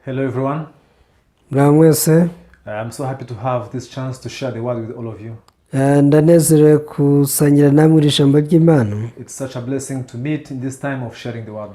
Hello, everyone. Muraho mwese. I'm so happy to have this chance to share the word with all of you. Ndanezerewe gusangira namwe iri jambo ry'Imana. It's such a blessing to meet in this time of sharing the word.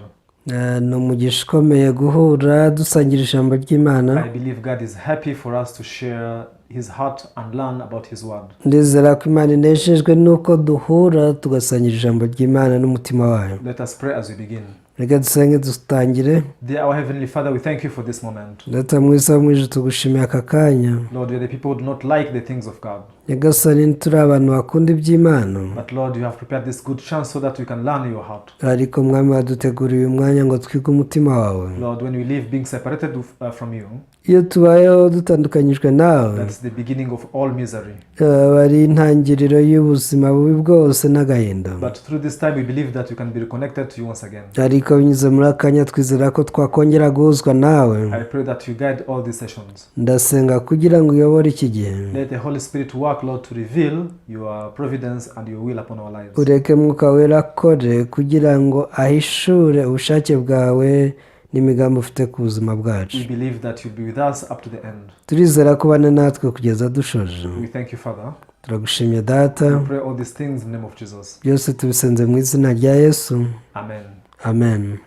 Ni umugisha ukomeye guhura dusangira ijambo ry'Imana. I believe God is happy for us to share His heart and learn about His word. Ndizera ko Imana inejejwe n'uko duhura tugasangira ijambo ry'Imana n'umutima wayo. Let us pray as we begin. Reka dusenge dutangire. Dear our Heavenly Father, we thank you for this moment. Data mwiza wo mu ijuru, tugushimiye aka kanya. Lord, we are the people who do not like the things of God. Nyagasani, turi abantu bakunda iby'Imana. But Lord, you have prepared this good chance so that we can learn your heart. Ariko Mwami, waduteguriye uyu mwanya ngo twige umutima wawe. Lord, when we live being separated from you, Iyo tubayeho dutandukanyijwe nawe, that's the beginning of all misery. Aba ari intangiriro y'ubuzima bubi bwose n'agahinda. But through this time, we believe that we can be reconnected to you once again. Ariko binyuze muri aka kanya twizera ko twakongera guhuzwa nawe. I pray that you guide all these sessions. Ndasenga kugira ngo uyobore iki gihe. Let the Holy Spirit work, Lord, to reveal your providence and your will upon our lives. Ureke Mwuka Wera akore kugira ngo ahishure ubushake bwawe n'imigambi ufite ku buzima bwacu. We believe that you'll be with us up to the end. Turizera kubana natwe kugeza dushoje. We thank you, Father. Turagushimye Data. We pray all these things in the name of Jesus. Byose tubisenze mu izina rya Yesu. Amen. Amen.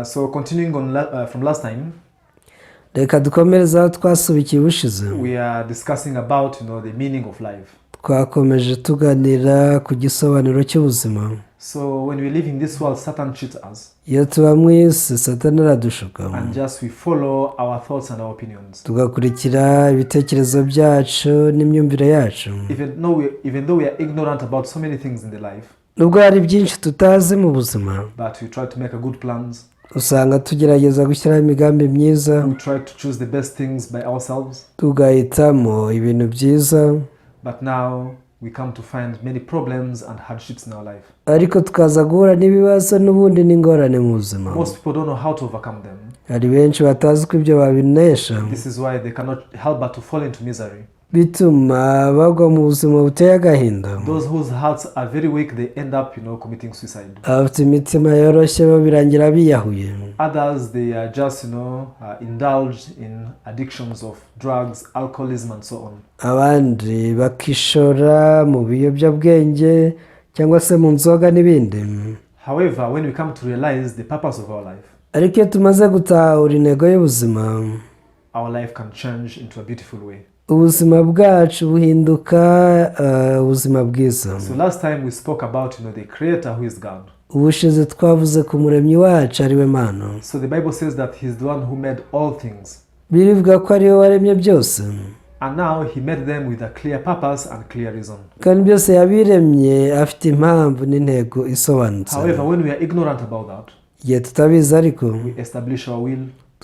So, continuing on from last time, Reka dukomereze aho twasubikiye ubushize. We are discussing about the meaning of life. Twakomeje tuganira ku gisobanuro cy'ubuzima. So, when we live in this world, Satan cheats us, Iyo tuba mu isi, Satani aradushuka, and just we follow our thoughts and our opinions. Tugakurikira ibitekerezo byacu n'imyumvire yacu. Even though we are ignorant about so many things in the life, Nubwo hari byinshi tutazi mu buzima, but we try to make a good plans. Usanga tugerageza gushyiraho imigambi myiza. We try to choose the best things by ourselves. Tugahitamo ibintu byiza. But now we come to find many problems and hardships in our life. Ariko tukaza guhura n'ibibazo n'ubundi n'ingorane mu buzima. Most people don't know how to overcome them. Hari benshi batazi ko ibyo babinesha. This is why they cannot help but to fall into misery. Bituma bagwa mu buzima buteye agahinda. Those whose hearts are very weak, they end up committing suicide. Abafite imitima yoroshye bo birangira biyahuye. Others, they are just indulged in addictions of drugs, alcoholism, and so on. Abandi bakishora mu biyobyabwenge cyangwa se mu nzoga n'ibindi. However, when we come to realize the purpose of our life, Ariko iyo tumaze gutahura intego y'ubuzima, our life can change into a beautiful way. Ubuzima bwacu buhinduka ubuzima bwiza. So last time we spoke about the Creator who is God. Ubushize twavuze ku Muremyi wacu ariwe Mana. So the Bible says that He's the one who made all things. Birivuga ko ariwe waremye byose. And now He made them with a clear purpose and clear reason. Kandi byose yabiremye afite impamvu n'intego isobanutse. However, when we are ignorant about that, Igihe tutabizi ariko, we establish our will,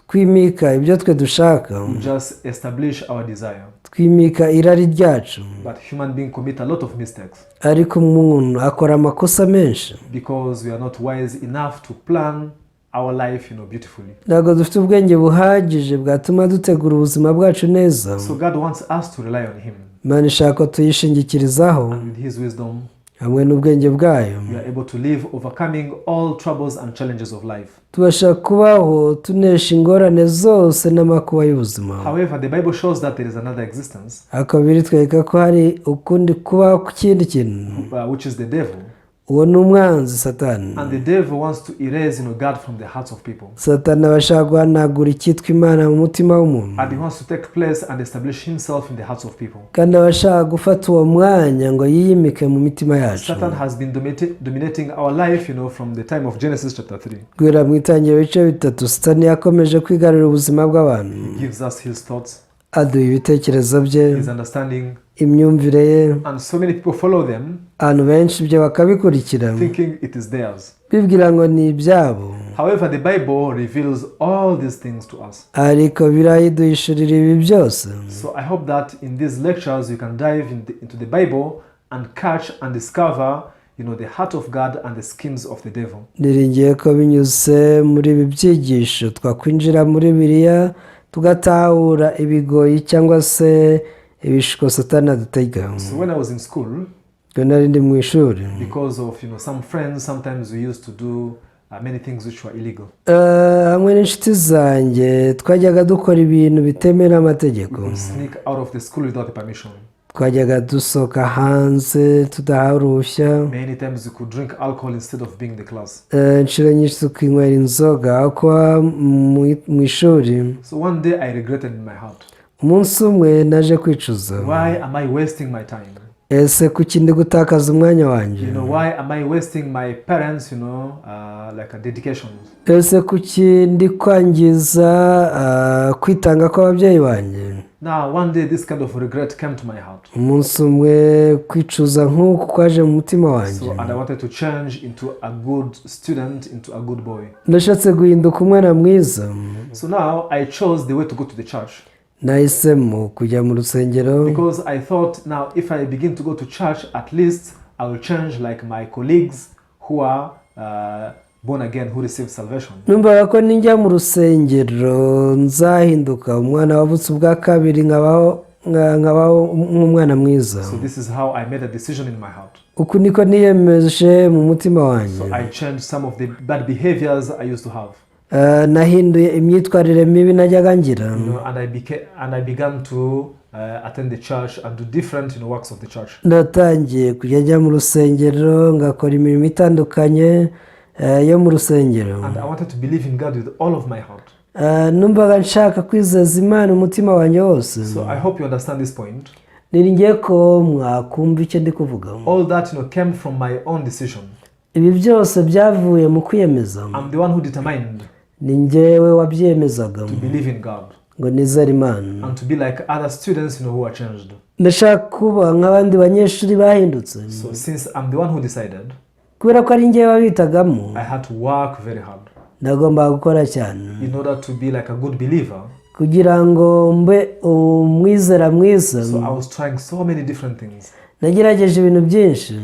twimika ibyo twe dushaka, we just establish our desire. Twimika irari ryacu. But human beings commit a lot of mistakes Ariko umuntu akora amakosa menshi because we are not wise enough to plan our life beautifully. Ntabwo dufite ubwenge buhagije bwatuma dutegura ubuzima bwacu neza. So God wants us to rely on Him. Imana ishaka ko tuyishingikirizaho. And with His wisdom, Hamwe n'ubwenge bwayo, we are able to live overcoming all troubles and challenges of life. Tubasha kubaho tunesha ingorane zose n'amakuba y'ubuzima. However, the Bible shows that there is another existence, Ariko biritwereka ko hari ukundi kubaho ku kindi kintu, which is the devil. Uwo ni umwanzi Satani. And the devil wants to erase God from the hearts of people. Satani aba ashaka guhanagura icyitwa Imana mu mutima w'umuntu. And he wants to take place and establish himself in the hearts of people. Kandi aba ashaka gufata uwo mwanya ngo yiyimike mu mitima yacu. Satan has been dominating our life from the time of Genesis chapter 3. Guhera mu itangiriro ibice bitatu, Satani yakomeje kwigarurira ubuzima bw'abantu. He gives us his thoughts, Aduha ibitekerezo bye, his understanding, imyumvire ye, and so many people follow them, abantu benshi ibyo bakabikurikira, thinking it is theirs. Bibwira ngo ni ibyabo. However, the Bible reveals all these things to us. Ariko birayiduhishurira ibi byose. So I hope that in these lectures you can dive into the Bible and catch and discover the heart of God and the schemes of the devil. Niringiye ko binyuze muri ibi byigisho twakwinjira muri Bibiliya tugatahura ibigoyi cyangwa se ibishuko Satani adutega. So when I was in school, Ubwo nari ndi mu ishuri, because of some friends, sometimes we used to do many things which were illegal. Hamwe n'inshuti zanjye twajyaga dukora ibintu bitemewe n'amategeko. We could sneak out of the school without the permission. Twajyaga dusohoka hanze tudahawe uruhushya. Many times we could drink alcohol instead of being in the class. Inshuro nyinshi tukinywera inzoga aho kuba mu ishuri. So one day I regretted in my heart. Umunsi umwe naje kwicuza. Why am I wasting my time? Ese kuki ndi gutakaza umwanya wanjye? Why am I wasting my parents, like a dedication? Ese kuki ndi kwangiza kwitanga kw'ababyeyi banjye? Now, one day this kind of regret came to my heart. Umunsi umwe kwicuza nk'uku kwaje mu mutima wanjye. So, and I wanted to change into a good student, into a good boy. Ndashatse guhinduka umwana mwiza. So now I chose the way to go to the church Nahisemo kujya mu rusengero because I thought, now if I begin to go to church, at least I will change like my colleagues who are born again, who received salvation. Numvaga ko ninjya mu rusengero nzahinduka umwana wavutse ubwa kabiri nkabaho nk'umwana mwiza. So this is how I made a decision in my heart. Uku niko niyemeje mu mutima wanjye. So I changed some of the bad behaviors I used to have. Nahinduye imyitwarire mibi najyaga ngira. And I began to attend the church and do different works of the church. Ndatangiye kujya njya mu rusengero ngakora imirimo itandukanye yo mu rusengero. And I wanted to believe in God with all of my heart. Numvaga nshaka kwizeza Imana umutima wanjye wose. So I hope you understand this point. Niringiye ko mwakumva icyo ndi kuvuga. All that came from my own decision. Ibi byose byavuye mu kwiyemeza. I'm the one who determined Ni njyewe wabyemezaga to believe in God ngo nizere Imana and to be like other students who are changed. Ndashaka kuba nk'abandi banyeshuri bahindutse. So since I'm the one who decided, Kubera ko ari njyewe wabitagamo, I had to work very hard ndagomba gukora cyane in order to be like a good believer. Kugira ngo mbe umwizera mwiza. So I was trying so many different things. Nagerageje ibintu byinshi.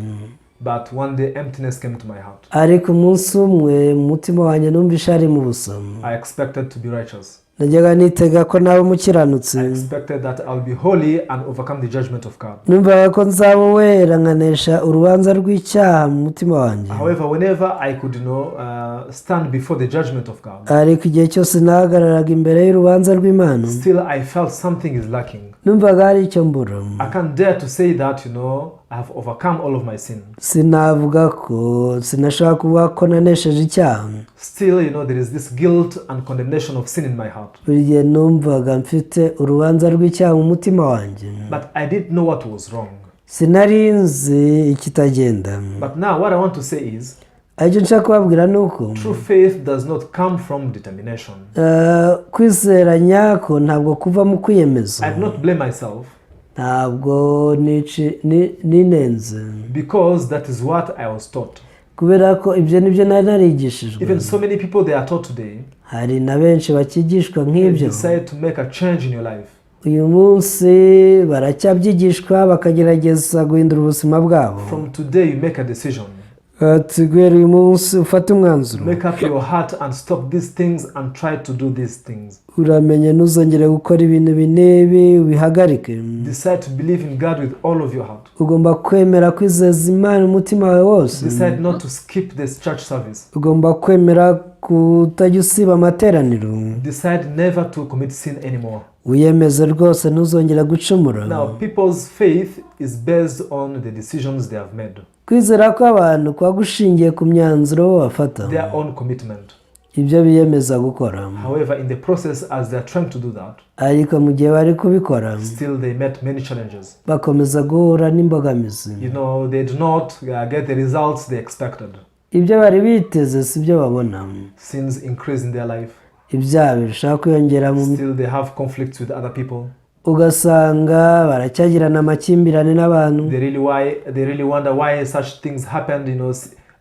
But one day emptiness came to my heart. Ariko umunsi umwe mu mutima wanjye numvise ari mu busa. I expected to be righteous. Najyaga nitega ko naba umukiranutsi. I expected that I'll be holy and overcome the judgment of God. Numvaga ko nzaba uwera nkanesha urubanza rw'icyaha mu mutima wanjye. However, whenever I could stand before the judgment of God, Ariko igihe cyose nahagararaga imbere y'urubanza rw'Imana, still I felt something is lacking. Numvaga hari icyo mbura. I can't dare to say that I have overcome all of my sin. Sinavuga ko sinashobora kuvuga ko nanesheje icyaha. Still, there is this guilt and condemnation of sin in my heart. Buri gihe numvaga mfite urubanza rw'icyaha mu mutima wanjye. But I didn't know what was wrong. Sinari nzi ikitagenda. But now, what I want to say is Aricyo nshaka kubabwira ni uko true faith does not come from determination. Kwizera nyako ntabwo kuva mu kwiyemeza. I do not blame myself Ntabwo ninenze because that is what I was taught. Kubera ko ibyo nibyo nari narigishijwe. Even so many people, they are taught today. Hari na benshi bakigishwa nk'ibyo. Decide to make a change in your life. Uyu munsi baracyabyigishwa bakagerageza guhindura ubuzima bwabo. From today, you make a decision. Ati guhera uyu munsi ufate umwanzuro. Make up your heart and stop these things and try to do these things. Uramenye ntuzongere gukora ibintu ibi n'ibi ubihagarike. Decide to believe in God with all of your heart. Ugomba kwemera kwizeza Imana umutima wawe wose. Decide not to skip this church service. Ugomba kwemera kutajya usiba amateraniro. Decide never to commit sin anymore. Wiyemeze rwose ntuzongera gucumura. Now, people's faith is based on the decisions they have made, Kwizera kw'abantu kuba gushingiye ku myanzuro bo bafata, their own commitment. Ibyo biyemeza gukora. However, in the process, as they are trying to do that, Ariko mu gihe bari kubikora, still they met many challenges. Bakomeza guhura n'imbogamizi. They do not get the results they expected. Ibyo bari biteze si byo babona. Sins increase in their life. Ibyaha birushaho kwiyongera mu Still, they have conflicts with other people. Ugasanga baracyagirana amakimbirane n'abantu. They really wonder why such things happened.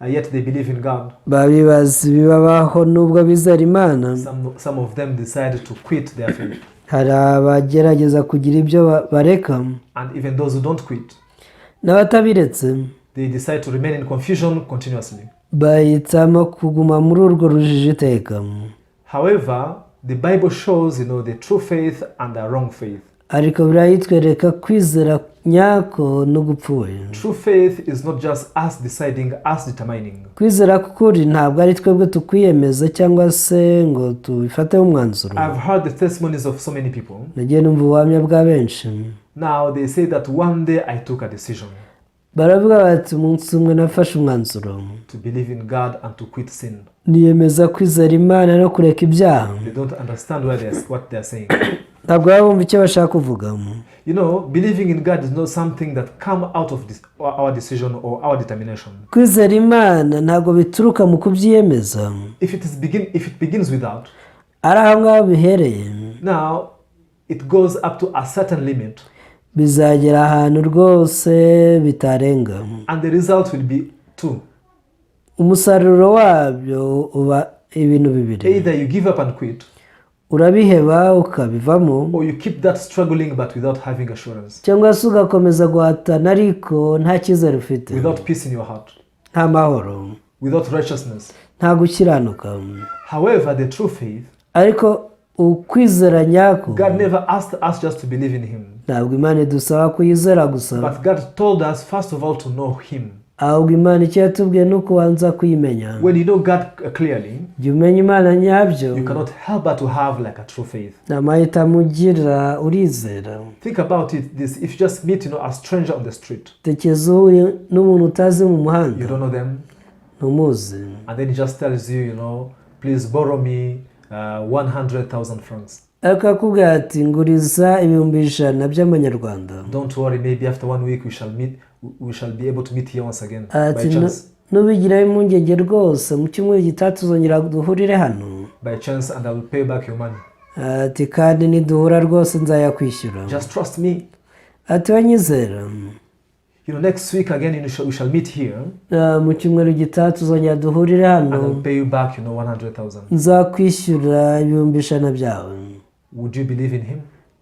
Yet they believe in God. Babibaza ibibabaho nubwo bizera Imana. Some of them decide to quit their faith, Hari abagerageza kugira ibyo bareka. And even those who don't quit, N'abatabiretse, they decide to remain in confusion continuously. Bahitamo kuguma muri urwo rujijo iteka. However, the Bible shows the true faith and the wrong faith. Ariko birayitwereka kwizera nyako n'ugupfuye. True faith is not just us deciding, us determining. Kwizera k'ukuri ntabwo ari twebwe tukwiyemeza cyangwa se ngo tubifateho umwanzuro. I've heard the testimonies of so many people. Nagiye numva ubuhamya bwa benshi. Now they say that one day I took a decision Baravuga bati umunsi umwe nafashe umwanzuro to believe in God and to quit sin. Niyemeza kwizera Imana no kureka ibyaha. They don't understand what they're saying. Ntabwo baba bumva icyo bashaka kuvuga. Believing in God is not something that come out of this, our decision or our determination. Kwizera Imana ntabwo bituruka mu kubyiyemeza. If it begins with that, Ari aho ngaho bihereye, now it goes up to a certain limit, bizagera ahantu rwose bitarenga, and the result will be two. Umusaruro wabyo uba ibintu bibiri. Either you give up and quit, Urabiheba ukabivamo, or you keep that struggling but without having assurance, cyangwa se ugakomeza guhatana ariko nta cyizere ufite, without peace in your heart, nta mahoro, without righteousness. Nta gukiranuka. However, the true faith, Ariko ukwizera nyako, God never asked us just to believe in Him, ntabwo Imana idusaba kuyizera gusa, but God told us first of all to know Him. Ahubwo Imana icyo yatubwiye ni ukubanza kuyimenya. When you know God clearly, Jya umenya Imana nyabyo, you cannot help but to have like a true faith. Nta mahitamo ugira, urizera. Think about it this: if you just meet a stranger on the street, Tekereza uhuye n'umuntu utazi mu muhanda, you don't know them, ntumuzi, and then he just tells you, "Please borrow me 100,000 francs." Ariko akubwira ati nguriza 100,000 by'amanyarwanda. "Don't worry, maybe after one week we shall meet, we shall be able to meet here once again Ati by chance." Ntubigiraho impungenge rwose mu cyumweru gitaha tuzongera duhurire hano. "By chance, and I will pay back your money." Ati kandi niduhura rwose nzayakwishyura. "Just trust me." Ati wanyizera. "Next week again, we shall meet here, Ah, mu cyumweru gitaha tuzongera duhurire hano, and I'll pay you back 100,000." Nzakwishyura 100,000 byawe. Would you believe in him?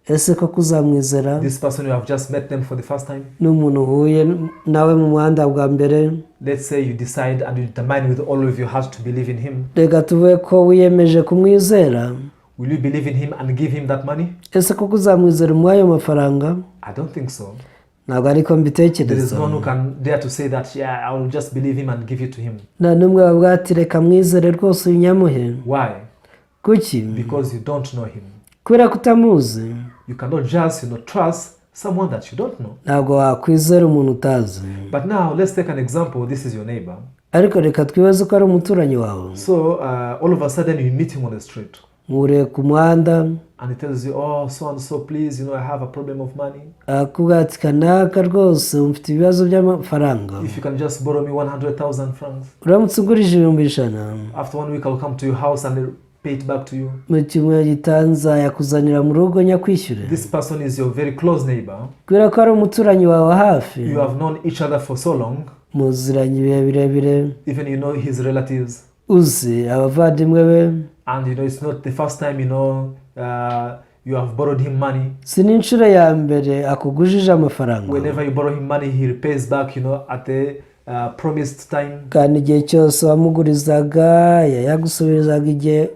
Ese koko uzamwizera? This person, you have just met them for the first time. N'umuntu uhuye nawe mu muhanda bwa mbere. Let's say you decide and you determine with all of your heart to believe in him. Reka tuvuge ko wiyemeje kumwizera. Will you believe in him and give him that money? Ese koko uzamwizera umuhe ayo mafaranga? I don't think so. Ntabwo ariko There is mbitekereza. no one who can dare to say that, "Yeah, I will just believe him and give it to him." Nta n'umwe wavuga ati reka mwizere rwose unyamuhe. Why? Kuki? Because you don't know him. Kubera ko utamuzi. You cannot just trust someone that you don't know. Ntabwo wakwizera umuntu utazi. But now let's take an example. This is your neighbor. Ariko reka twibaze ko ari umuturanyi wawe. So all of a sudden you meet him on the street Muhuriye ku muhanda, and he tells you, "Oh, so and so, please, I have a problem of money. Akubwira ati kanaka rwose mfite ibibazo by'amafaranga. If you can just borrow me 100,000 francs, Uramutse ungurije 100,000, after one week I'll come to your house and pay it back to you." mu cyumweru gitaha nzayakuzanira mu rugo nyakwishyure. This person is your very close neighbor. Kubera ko ari umuturanyi wawe hafi, You have known each other for so long, muziranye ibihe birebire, even you know his relatives. Uzi abavandimwe be. And it's not the first time you have borrowed him money. Si n'inshuro ya mbere akugujije amafaranga. Whenever you borrow him money, he repays back at the promised time. Kandi igihe cyose wamugurizaga yayagusubirizaga igihe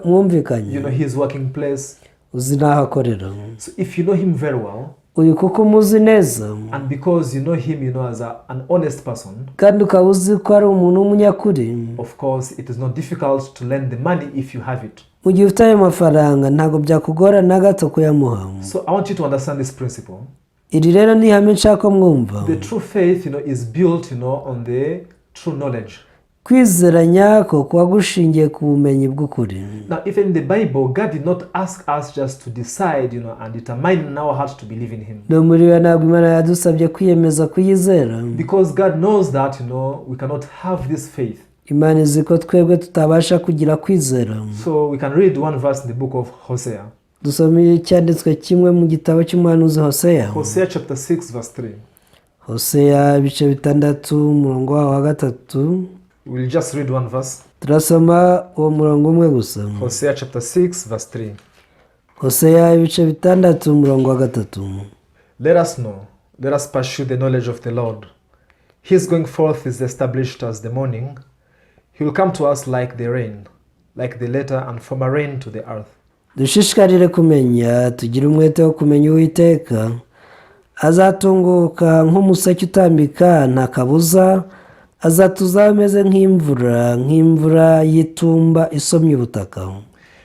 mwumvikanye. You know his working place. Uzi n'aho akorera. So if you know him very well, Uyu kuko umuzi neza, and because you know him as an honest person, kandi ukaba uzi ko ari umuntu w'umunyakuri, of course, it is not difficult to lend the money if you have it. Mu gihe ufite ayo mafaranga ntabwo byakugora na gato kuyamuha. So I want you to understand this principle. Iri rero ni ihame nshaka ko mwumva. The true faith is built on the true knowledge. Kwizera nyako kuba gushingiye ku bumenyi bw'ukuri. Now, even in the Bible, God did not ask us just to decide and determine in our heart to believe in Him. No muri we ntabwo Imana yadusabye kwiyemeza kuyizera. Because God knows that we cannot have this faith. Imana izi ko twebwe tutabasha kugira kwizera. So we can read one verse in the book of Hosea. Dusome icyanditswe kimwe mu gitabo cy'umuhanuzi Hoseya. Hosea chapter 6, verse 3. Hoseya ibice 6 umurongo wawo wa 3. We'll just read one verse. Turasoma uwo murongo umwe gusa. Hosea chapter 6, verse 3. Hoseya ibice 6 umurongo wa 3. "Let us know, let us pursue the knowledge of the Lord. His going forth is established as the morning. He will come to us like the rain, like the latter and former rain to the earth." Dushishikarire kumenya, tugire umwete wo kumenya Uwiteka. Azatunguka nk'umuseke utambika nta kabuza, azatuzaho ameze nk'imvura, nk'imvura y'itumba isomye ubutaka.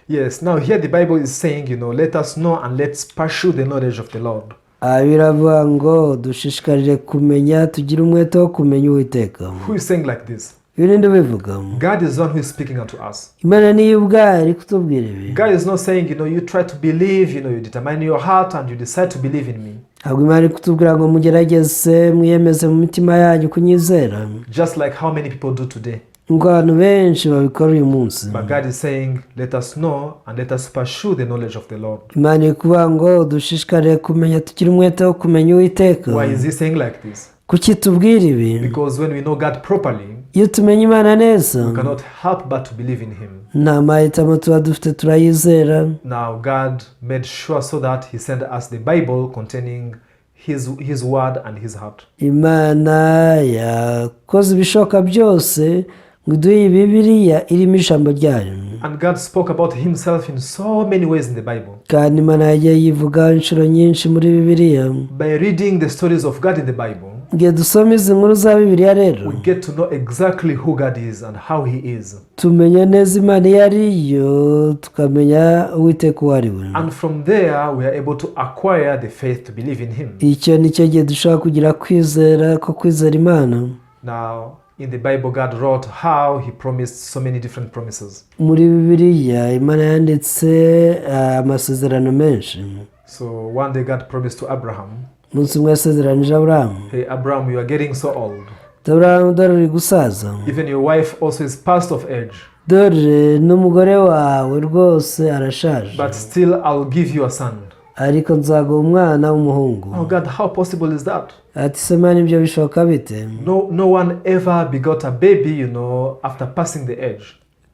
Yes, now here the Bible is saying, let us know and let's pursue the knowledge of the Lord. Aha biravuga ngo dushishikarire kumenya, tugire umwete wo kumenya Uwiteka. Who is saying like this? Ibi ninde ubivuga? God is the one who is speaking unto us. Imana niyo ubwayo iri kutubwira ibi. God is not saying, you try to believe, you determine your heart and you decide to believe in me. Ntabwo Imana iri kutubwira ngo mugerageze mwiyemeze mu mitima yanyu kunyizera, Just like how many people do today. Ngo abantu benshi babikora uyu munsi. But God is saying, let us know and let us pursue the knowledge of the Lord. Imana iri kuvuga ngo dushishikarire kumenya, tugire umwete wo kumenya Uwiteka. Why is He saying like this? Kuki tubwira ibi? Because when we know God properly, Iyo tumenya Imana neza, we cannot help but to believe in Him. Nta mahitamo tuba dufite, turayizera. Now, God made sure so that He sent us the Bible containing His word and His heart. Imana yakoze ibishoboka byose ngo iduhe iyi Bibiliya irimo ijambo ryayo. And God spoke about Himself in so many ways in the Bible. Kandi Imana yagiye yivuga inshuro nyinshi muri Bibiliya. By reading the stories of God in the Bible, Igihe dusoma izi nkuru za Bibiliya rero, we get to know exactly who God is and how He is. Tumenya neza Imana iyo ari yo, tukamenya Uwiteka uwo ari we. And from there, we are able to acquire the faith to believe in Him. Icyo ni cyo gihe dushobora kugira kwizera ko kwizera Imana. Now, in the Bible, God wrote how He promised so many different promises. Muri Bibiliya Imana yanditse amasezerano menshi. So one day, God promised to Abraham, Umunsi umwe yasezeranije Aburahamu: "Hey, Abraham, you are getting so old. "Aburahamu, dore uri gusaza. Even your wife also is past of age. Dore n'umugore wawe rwose arashaje. But still, I'll give you a son." Ariko nzaguha umwana w'umuhungu." Oh God, how possible is that? Ati: "Se Mana, ibyo bishoboka bite?" No one ever begot a baby, after passing the age.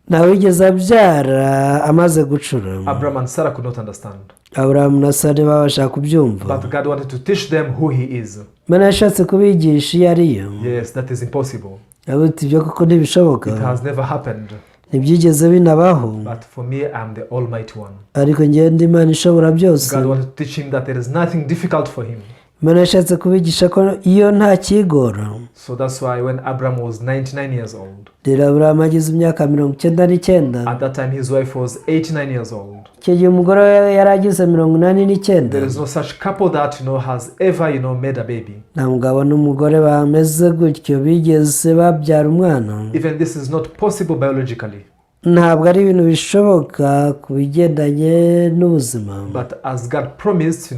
Ntawigeze abyara amaze gucura. Abraham and Sarah could not understand. Aburahamu na Sara ntibabasha kubyumva. But God wanted to teach them who He is. Imana yashatse kubigisha iyo ari yo. Yes, that is impossible. Ati: "Ibyo koko ntibishoboka. It has never happened. Ntibyigeze binabaho. But for me, I'm the Almighty One." Ariko njyewe ndi Imana ishobora byose." God wanted to teach him that there is nothing difficult for him. Imana yashatse kubigisha ko iyo nta kigora. So that's why when Abraham was 99 years old, Rero Aburahamu ageze imyaka 99, at that time his wife was 89 years old. Icyo gihe umugore we yari ageze 89. There is no such couple that has ever made a baby. Nta mugabo n'umugore bameze gutyo bigeze babyara umwana. Even this is not possible biologically. Ntabwo ari ibintu bishoboka ku bigendanye n'ubuzima. But as God promised,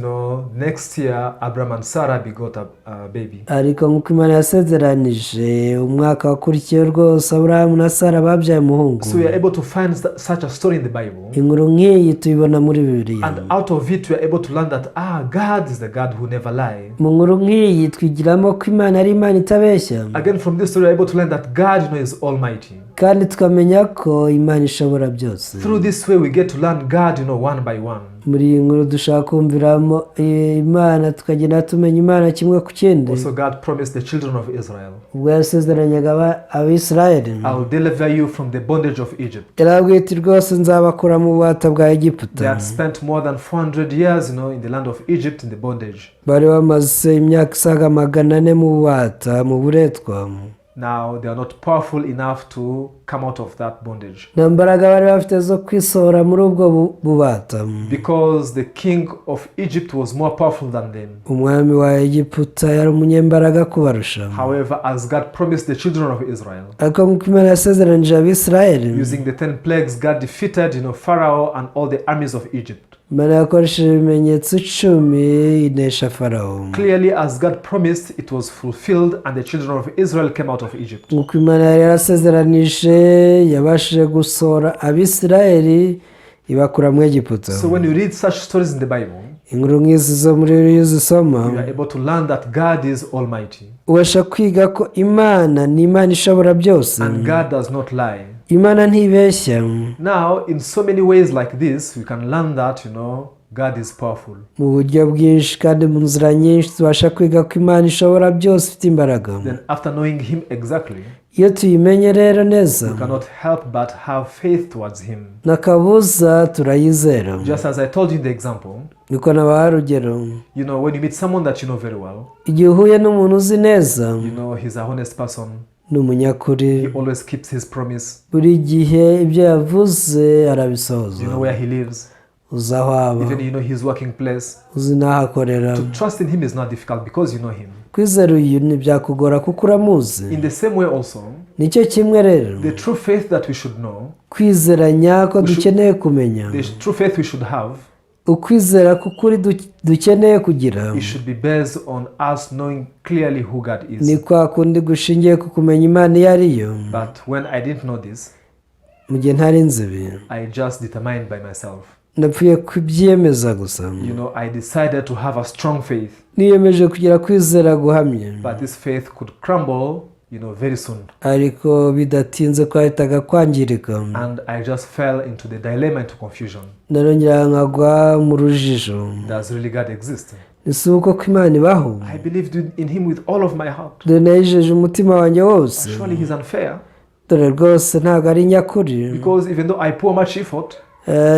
next year Abraham and Sarah begot a baby. Ariko nk'uko Imana yasezeranije, umwaka wakurikiye rwose Aburahamu na Sara babyaye umuhungu. So we are able to find such a story in the Bible. Inkuru nk'iyi tuyibona muri Bibiliya. And out of it, we are able to learn that God is the God who never lies. Mu nkuru nk'iyi twigiramo ko Imana ari Imana itabeshya. Again, from this story, we are able to learn that God is Almighty. Kandi tukamenya ko Imana ishobora byose. Through this way, we get to learn God, one by one. Muri iyi nkuru dushaka kumviramo Imana, tukagenda tumenya Imana kimwe ku kindi. Also, God promised the children of Israel, Ubwo yasezeranyaga Abisirayeli, "I'll deliver you from the bondage of Egypt." yarababwiye iti: "Rwose nzabakura mu bubata bwa Egiputa." They had spent more than 400 years, in the land of Egypt in the bondage. Bari bamaze imyaka isaga 400 mu bubata, mu buretwa. Now they are not powerful enough to come out of that bondage Nta mbaraga bari bafite zo kwisohora muri ubwo bubata, because the king of Egypt was more powerful than them. Umwami wa Egiputa yari umunyembaraga kubarusha. However, as God promised the children of Israel, Ariko nk'uko Imana yasezeranije Abisirayeli, using the 10 plagues, God defeated, Pharaoh and all the armies of Egypt. Imana yakoresheje ibimenyetso 10 inesha Farawo. Clearly, as God promised, it was fulfilled, and the children of Israel came out of Egypt. Nk'uko Imana yari yarasezeranije, yabashije gusohora Abisirayeli ibakura mu Egiputa. So, when you read such stories in the Bible, Inkuru nk'izi zo muri Bibiliya uzisoma, you are able to learn that God is Almighty ubasha kwiga ko Imana ni Imana ishobora byose, and God does not lie. Imana ntibeshya. Now, in so many ways like this, we can learn that God is powerful. Mu buryo bwinshi kandi mu nzira nyinshi tubasha kwiga ko Imana ishobora byose, ifite imbaraga. Then, after knowing Him exactly, Iyo tuyimenye rero neza, we cannot help but have faith towards Him. Ntakabuza turayizera. Just as I told you in the example, Niko nabaha urugero, when you meet someone that you know very well, igihe uhuye n'umuntu uzi neza, he's a honest person. Ni umunyakuri. He always keeps his promise. Buri gihe ibyo yavuze arabisohoza. You know where he lives. Uzi aho aba. Even you know his working place. Uzi n'aho akorera. To trust in him is not difficult because you know him. Kwizera uyu ntibyakugora kuko uramuzi. In the same way also, Nicyo kimwe rero, the true faith that we should know, kwizera nyako dukeneye kumenya, the true faith we should have, ukwizera k'ukuri dukeneye kugira, it should be based on us knowing clearly who God ni is. kwa kundi gushingiye ku kumenya Imana iyo ari yo. But when I didn't know this, Mu gihe ntari nzi ibi, I just determined by myself. Napfuye kubyiyemeza gusa. I decided to have a strong faith, Niyemeje kugira kwizera guhamye, but this faith could crumble very soon. Ariko bidatinze kwahitaga kwangirika. And I just fell into the dilemma, into confusion. Narongera nkagwa mu rujijo. Does really God exist? Ese uko ko Imana ibaho? I believed in Him with all of my heart. Dore nayijeje umutima wanjye wose. Surely He's unfair Dore rwose ntabwo ari nyakuri, because even though I pour much effort,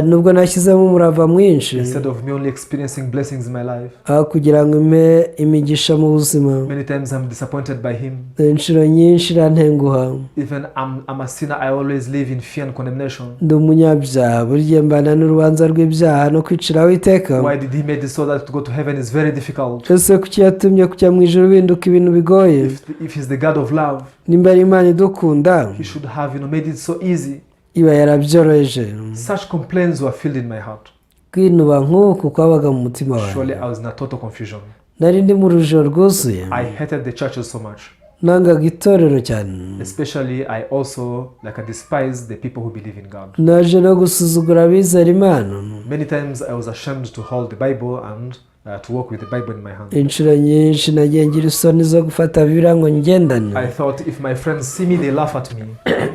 Nubwo nashyizemo umurava mwinshi, instead of me only experiencing blessings in my life, aho kugira ngo impe imigisha mu buzima, many times I'm disappointed by Him. Dore inshuro nyinshi irantenguha. Even I'm a sinner, I always live in fear and condemnation. Ndi umunyabyaha, buri gihe mbana n'urubanza rw'ibyaha no kwiciraho iteka. Why did He make it so that to go to heaven is very difficult? Ese kuki yatumye kujya mu ijuru bihinduka ibintu bigoye? If He's the God of love, Nimba ari Imana idukunda, He should have made it so easy. Iba yarabyoroheje. Such complaints were filled in my heart. Kwinuba nk'uku kwabaga mu mutima wawe. Surely I was in a total confusion. Nari ndi mu rujijo rwuzuye. I hated the churches so much. Nangaga itorero cyane. Especially, I also like I despised the people who believe in God. Naje no gusuzugura abizera Imana. Many times I was ashamed to hold the Bible and to walk with the Bible in my hand. Inshuro nyinshi nagiye ngira isoni zo gufata Bibiliya ngo ngendane. I thought if my friends see me, they laugh at me.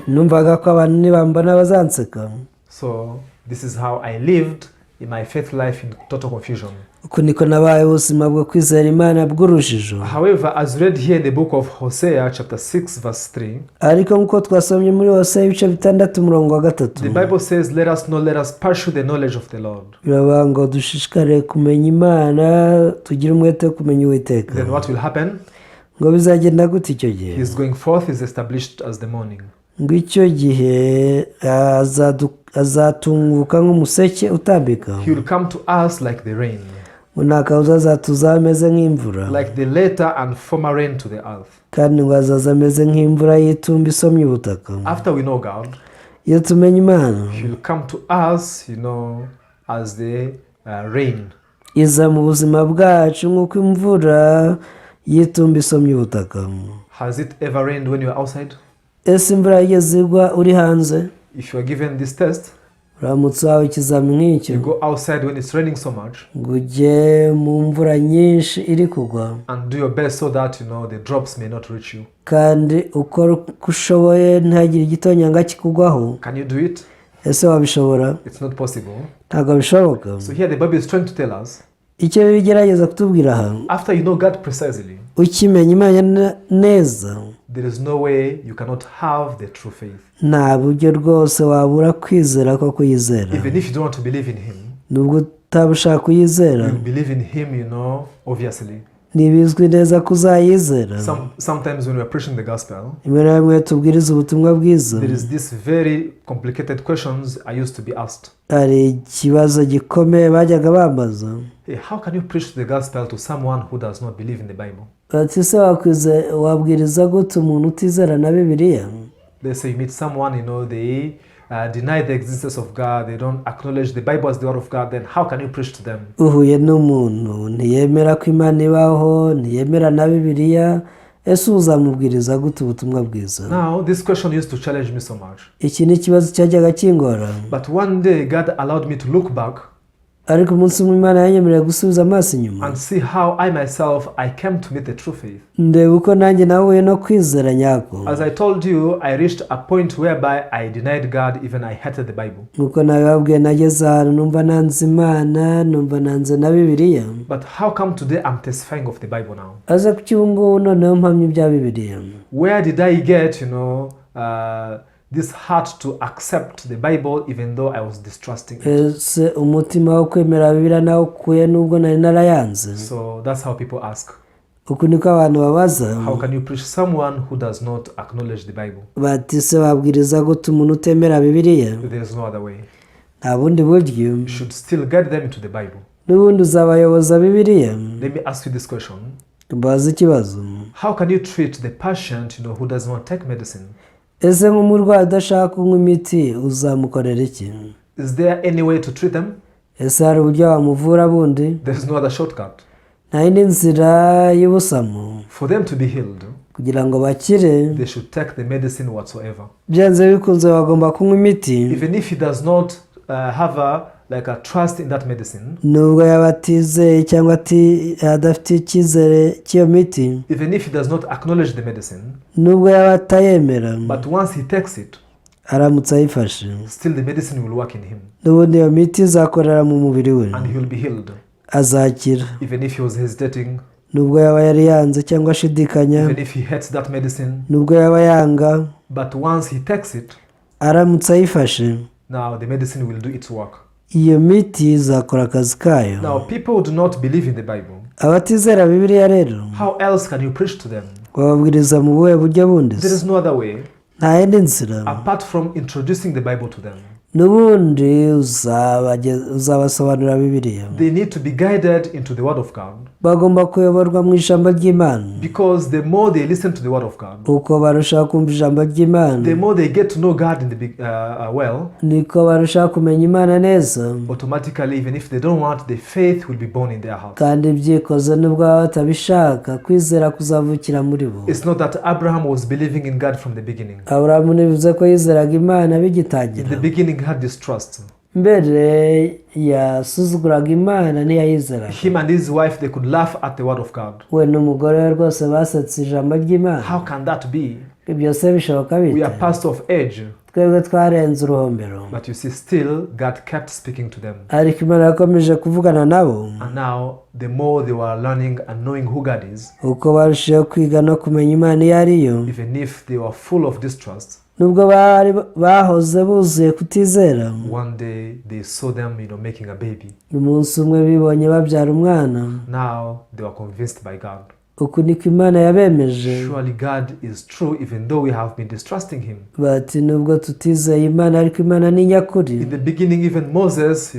Numvaga ko abantu nibambona bazanseka. So this is how I lived in my faith life in total confusion. Uku niko nabaye ubuzima bwo kwizera Imana bw'urujijo. However, as read here in the book of Hosea, chapter 6, verse 3, Ariko nk'uko twasomye muri Hose ibice 6 umurongo wa 3, the Bible says, "Let us know, let us pursue the knowledge of the Lord." biravuga ngo dushishikare kumenya Imana, tugire umwete wo kumenya Uwiteka. Then what will happen? Ngo bizagenda gute icyo gihe? His going forth is established as the morning. Ngo icyo gihe azatunguka nk'umuseke utambika. He will come to us like the rain, Ngo nta kabuza azatuza ameze nk'imvura, like the latter and former rain to the earth. Kandi ngo azaza ameze nk'imvura y'itumba isomye ubutaka. After we know God, Iyo tumenya Imana, He will come to us as the rain. Iza mu buzima bwacu nk'uko imvura y'itumba isomye ubutaka. Has it ever rained when you are outside? Ese imvura yigeze igwa uri hanze? If you are given this test, Uramutse uhawe ikizami nk'icyo, you go outside when it's raining so much ngo ujye mu mvura nyinshi iri kugwa, and do your best so that the drops may not reach you. Kandi ukora uko ushoboye ntihagire igitonyanga kikugwaho. Can you do it? Ese wabishobora? It's not possible. Ntabwo bishoboka. So here the Bible is trying to tell us, Icyo bigerageza kutubwira aha, after you know God precisely, ukimenya Imana neza, there is no way you cannot have the true faith. Nta buryo rwose wabura kwizera ko kuyizera. Even if you don't want to believe in Him, Nubwo utaba ushaka kuyizera, you believe in Him, obviously. Ntibizwi neza ko uzayizera. Sometimes when we are preaching the gospel, Rimwe na rimwe tubwiriza ubutumwa bwiza, there is this very complicated questions I used to be asked. Hari ikibazo gikomeye bajyaga bambaza. Hey, how can you preach the gospel to someone who does not believe in the Bible? Bati ese wabwiriza gute umuntu utizera na Bibiliya? Let's say you meet someone, they deny the existence of God, they don't acknowledge the Bible as the word of God, then how can you preach to them? Uhuye n'umuntu ntiyemera ko Imana ibaho, ntiyemera na Bibiliya, ese uzamubwiriza gute ubutumwa bwiza? Now, this question used to challenge me so much. Iki ni ikibazo cyajyaga kingora. But one day, God allowed me to look back. Ariko umunsi umwe Imana yanyemereye gusubiza amaso inyuma and see how I myself I came to meet the true faith. Ndeba uko nanjye nahuye no kwizera nyako. As I told you, I reached a point whereby I denied God, even I hated the Bible. Nk'uko nabibabwiye, nageze ahantu numva nanze Imana, numva nanze na Bibiliya. But how come today I'm testifying of the Bible now? Aza kuki ubu ngubu noneho mpamya ibya Bibiliya? Where did I get this heart to accept the Bible even though I was distrusting it? Ese umutima wo kwemera Bibiliya nawukuye nubwo nari narayanze? So that's how people ask. Uku niko abantu babaza. How can you preach someone who does not acknowledge the Bible? Bati se wabwiriza gute umuntu utemera Bibiliya? There is no other way. Nta bundi buryo. You should still guide them into the Bible. N'ubundi uzabayoboza Bibiliya. Let me ask you this question. Mbaza ikibazo. How can you treat the patient who does not take medicine? Ese nk'umurwayi udashaka kunywa imiti uzamukorera iki? Is there any way to treat them? Ese hari uburyo wamuvura bundi? There's no other shortcut. Nta yindi nzira y'ubusamo. For them to be healed, Kugira ngo bakire, they should take the medicine whatsoever. byanze bikunze bagomba kunywa imiti. Even if he does not have a like a trust in that medicine, Nubwo yaba atizeye cyangwa adafite icyizere cy'iyo miti, even if he does not acknowledge the medicine, nubwo yaba atayemera, but once he takes it, aramutse ayifashe, still the medicine will work in him n'ubundi iyo miti izakorera mu mubiri we, and he will be healed. Azakira. Even if he was hesitating, Nubwo yaba yari yanze cyangwa ashidikanya, even if he hates that medicine, nubwo yaba yanga, but once he takes it, aramutse ayifashe, now the medicine will do its work. Iyo miti izakora akazi kayo. Now, people do not believe in the Bible. Abatizera Bibiliya rero, How else can you preach to them? wababwiriza mu buhe buryo bundi se? There is no other way Nta yindi nzira apart from introducing the Bible to them. N'ubundi uzabasobanurira Bibiliya. They need to be guided into the Word of God Bagomba kuyoborwa mu ijambo ry'Imana, because the more they listen to the Word of God, uko barushaho kumva ijambo ry'Imana, the more they get to know God in the big, well, niko barushaho kumenya Imana neza, automatically, even if they don't want, the faith will be born in their heart. Kandi byikoze nubwo baba batabishaka, kwizera kuzavukira muri bo. It's not that Abraham was believing in God from the beginning. Aburahamu ntibivuze ko yizeraga Imana In bigitangira. the beginning, he had distrust. Mbere yasuzuguraga Imana, ntiyayizeraga. Him and his wife, they could laugh at the word of God. We n'umugore we rwose basetse ijambo ry'Imana. How can that be? Ibyo se bishoboka We bite? are past of age. Twebwe twarenze uruhombero. But you see, still, God kept speaking to them. Ariko Imana yakomeje kuvugana nabo. And now, the more they were learning and knowing who God is, Uko barushijeho kwiga no kumenya Imana iyo ari yo, even if they were full of distrust, nubwo bari bahoze buzuye kutizera, one day they saw them making a baby. Umunsi umwe bibonye babyara umwana. Now they were convinced by God. Uku niko Imana yabemeje. Surely God is true, even though we have been distrusting Him. Bati nubwo tutizeye Imana, ariko Imana ni nyakuri. In the beginning, even Moses,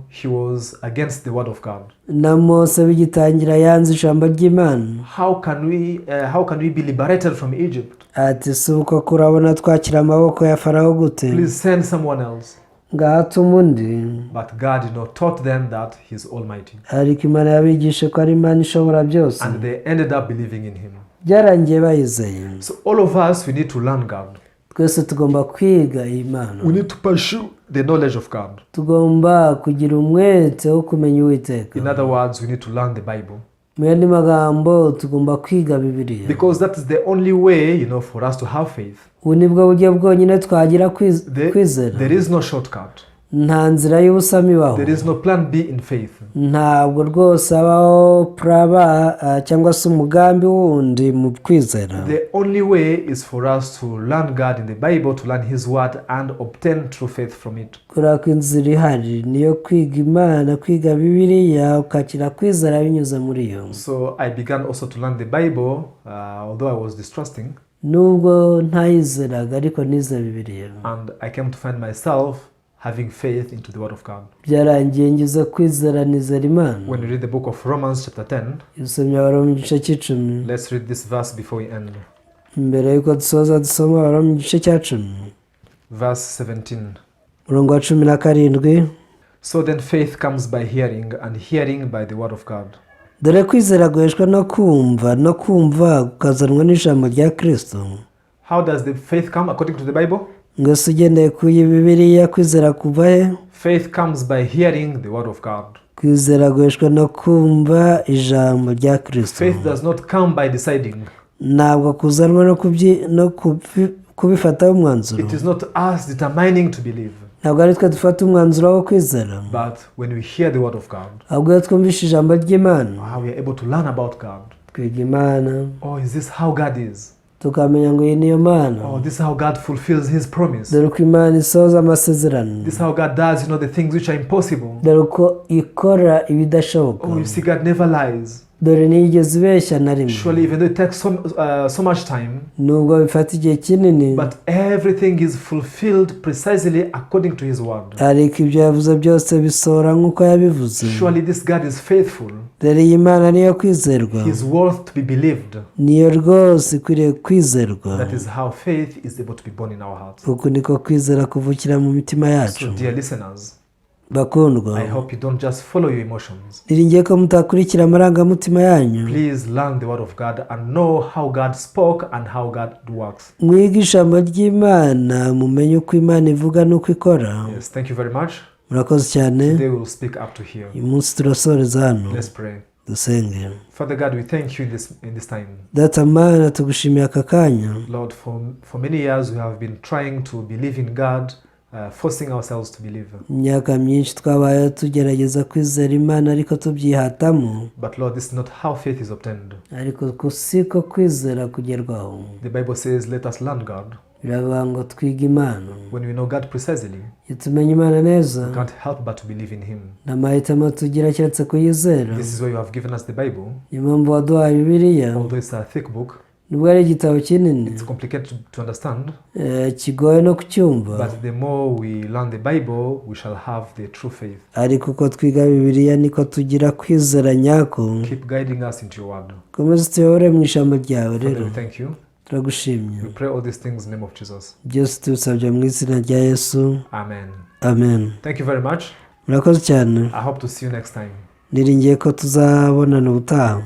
he was against the word of God. Na Mose bigitangira yanze ijambo ry'Imana. How can we be liberated from Egypt? Ati si uko kurabona twakira amaboko ya Farawo gute? Please send someone else. Ngaho tuma undi. But God taught them that He's Almighty. Ariko Imana yabigishe ko ari Imana ishobora byose. And they ended up believing in Him. Byarangiye bayizeye. So all of us, we need to learn God. Twese tugomba kwiga iyi Mana. We need to pursue the knowledge of God. Tugomba kugira umwete wo kumenya Uwiteka. In other words, we need to learn the Bible. Mu yandi magambo, tugomba kwiga Bibiliya. Because that is the only way for us to have faith. Ubu ni bwo buryo bwonyine twagira kwizera. There is no shortcut. Nta nzira y'ubusamo ibaho. There is no plan B in faith. Ntabwo rwose habaho plan B cyangwa se umugambi wundi mu kwizera. The only way is for us to learn God in the Bible, to learn His Word, and obtain true faith from it. Kubera ko inzira ihari niyo kwiga Imana, kwiga Bibiliya, ukakira kwizera binyuze muri yo. So I began also to learn the Bible, although I was distrusting, Nubwo ntayizeraga, ariko nize Bibiliya. And I came to find myself having faith into the Word of God. Byarangiye ngize kwizera, nizera Imana. When you read the book of Romans, chapter 10, Iyo usomye Abaroma igice cy'icumi, let's read this verse before we end. Mbere y'uko dusoza dusoma Abaroma igice cya 10, Verse 17. Umurongo wa 17. So then faith comes by hearing, and hearing by the Word of God. Dore kwizera guheshwa no kumva, no kumva kukazanwa n'ijambo rya Kirisito. How does the faith come according to the Bible? Ngo se ugendeye ku iyi Bibiliya, kwizera kuva he? Faith comes by hearing the word of God. Kwizera guheshwa no kumva ijambo rya Kirisito. Faith does not come by deciding. Ntabwo kuzanwa no kubifataho umwanzuro. It is not us determining to believe, Ntabwo ari twe dufata umwanzuro wo kwizera, but when we hear the word of God, ahubwo iyo twumvishe ijambo ry'Imana, how we are able to learn about God. twiga Imana, Oh, is this how God is? tukamenya ngo iyi niyo Mana. Oh, this is how God fulfills his promise. Dore uko Imana isohoza amasezerano. This is how God does the things which are impossible. Dore uko ikora ibidashoboka. Oh, you see, God never lies. Dore ntiyigeze ibeshya na rimwe. Surely, even though it takes so much time, Nubwo bifata igihe kinini, but everything is fulfilled precisely according to his word. ariko ibyo yavuze byose bisohora nk'uko yabivuze. Surely, this God is faithful. Dore iyi Mana niyo kwizerwa. He is worth to be believed. Niyo rwose ikwiriye kwizerwa. That is how faith is able to be born in our hearts. Uku niko kwizera kuvukira mu mitima yacu. So, dear listeners, Bakundwa, I hope you don't just follow your emotions. niringiye ko mutakurikira amarangamutima yanyu. Please learn the word of God and know how God spoke and how God works. Mwige ijambo ry'Imana, mumenye uko Imana ivuga n'uko ikora. Yes, thank you very much. Murakoze cyane. Today we'll speak up to here. Uyu munsi turasoreza hano. Let's pray. Dusenge. Father God, we thank you in this time. Data Mana, tugushimiye aka kanya. Lord, for many years we have been trying to believe in God, forcing ourselves to believe. Imyaka myinshi twabaye tugerageza kwizera Imana ariko tubyihatamo. But Lord, this is not how faith is obtained. Ariko ku siko kwizera kugerwaho. The Bible says, "Let us learn God." Biravuga ngo twige Imana. When we know God precisely, Iyo tumenya Imana neza, we can't help but to believe in Him. Nta mahitamo tugira keretse kuyizera. This is why you have given us the Bible. Niyo mpamvu waduhaye Bibiliya. Although it's a thick book, Nubwo ari igitabo kinini, it's complicated to understand. Kigoye no kucyumva, But the more we learn the Bible, we shall have the true faith. Ariko uko twiga Bibiliya niko tugira kwizera nyako. Keep guiding us into your word. Komeza utuyobore mu ijambo ryawe. Father, Rero we thank you. turagushimye. We pray all these things in the name of Jesus. Byose tubisabye mu izina rya Yesu. Amen. Amen. Thank you very much. Murakoze cyane. I hope to see you next time. Niringiye ko tuzabonana ubutaha.